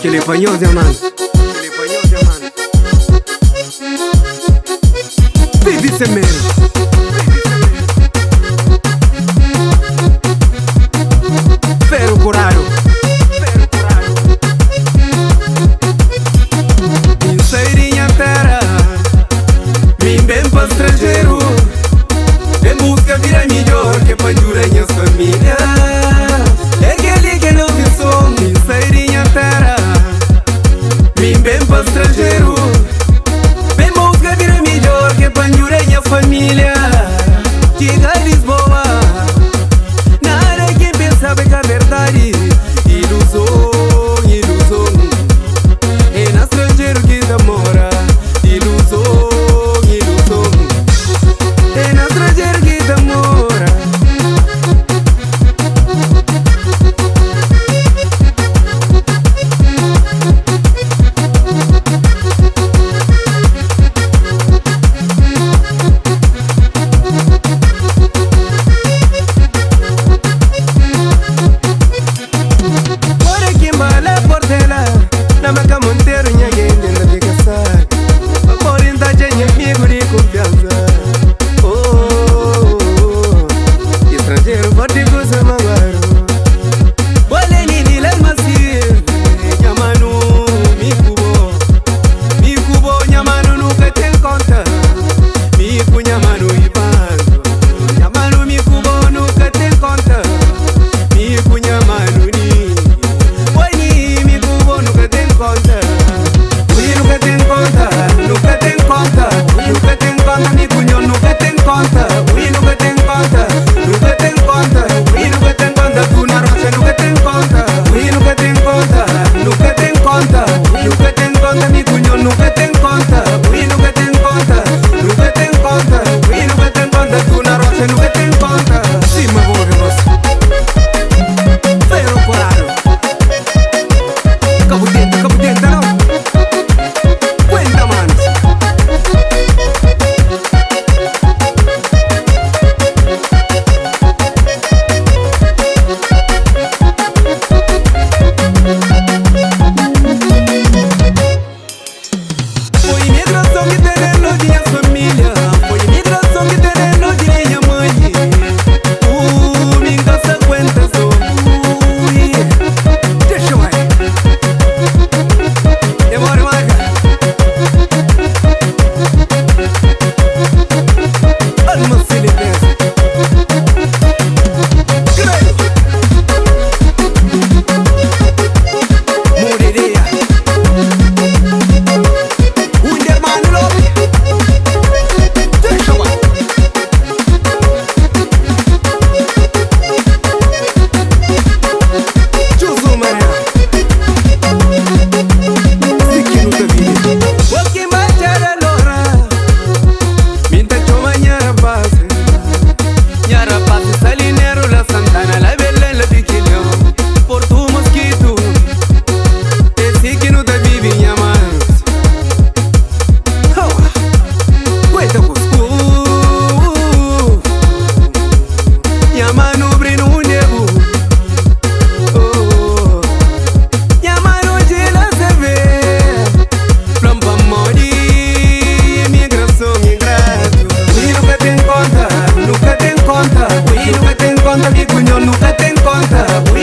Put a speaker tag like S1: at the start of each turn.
S1: Kel é pa nhos nha mano. Vive sem medo. Ferro curado. Mi sai di nha terra, mi ben pa estrangeiro. Em busca vida melhor que pa ajudar minha família. É aquele que não tem som. Mi sai di nha terra, mi ben pa estrangeiro. Em busca vida melhor que pa ajudar minha família. Chega a Lisboa, nada quem pensava que a verdade. Ilusão, ilusão. É na estrangeiro que demora. Ilusão, ilusão. É na estrangeiro que demora. Ora que embala portela, na maca Monteiro, minha gente ainda fica sabe. Morinda tinha amigo de confiança. Oh, oh, oh. Estrangeiro pode gozar maguaro. Olha nini lalmasi, nyamanu mikubo. Mikubo nyamanu nunca tem conta. Miku nyamanu ibango. Nyamanu mikubo nunca tem conta. Miku nyamanu ni. Oi mikubo nunca tem conta. Ui nunca tem conta, nunca tem conta. Nunca tem conta, mikunho nunca tem conta. Ui nunca tem conta, nunca tem conta. Ui nunca tem conta, tu na rocha nunca tem conta. Ui nunca tem conta, nunca tem conta. Nunca tem conta, mikunho nunca tem conta. Ui nunca tem conta, nunca tem conta. Ui nunca tem conta, tu na rocha nunca tem conta. Cima boa nossa. Ferro corado. Cabo dentro, cabo dentro, não. Cuenta, manos. Foi imigração que tem de minha família. Foi imigração que tem de minha mãe. Me encanta cuenta só. Ui, deixa eu aí. Demora, marca. Alma filipense. Creio. Moriria. Winderman Lobby. Deixa eu aí. Juzu Maria. Sikinu Davide. Wakimachara lora. Minta choma nyara pase. Nyara pase salinero la Santana la Bella la Piquilhão. Porto Mosquito. Esse que não tá vive minha manos. Cuenta com Minha mano brino nebo. Oh, minha mano de lá se vê. Plompa mori, imigração ingrato. Ui, nunca tem conta, nunca tem conta. Ui, nunca tem conta, mi cunho nunca tem conta. Ui,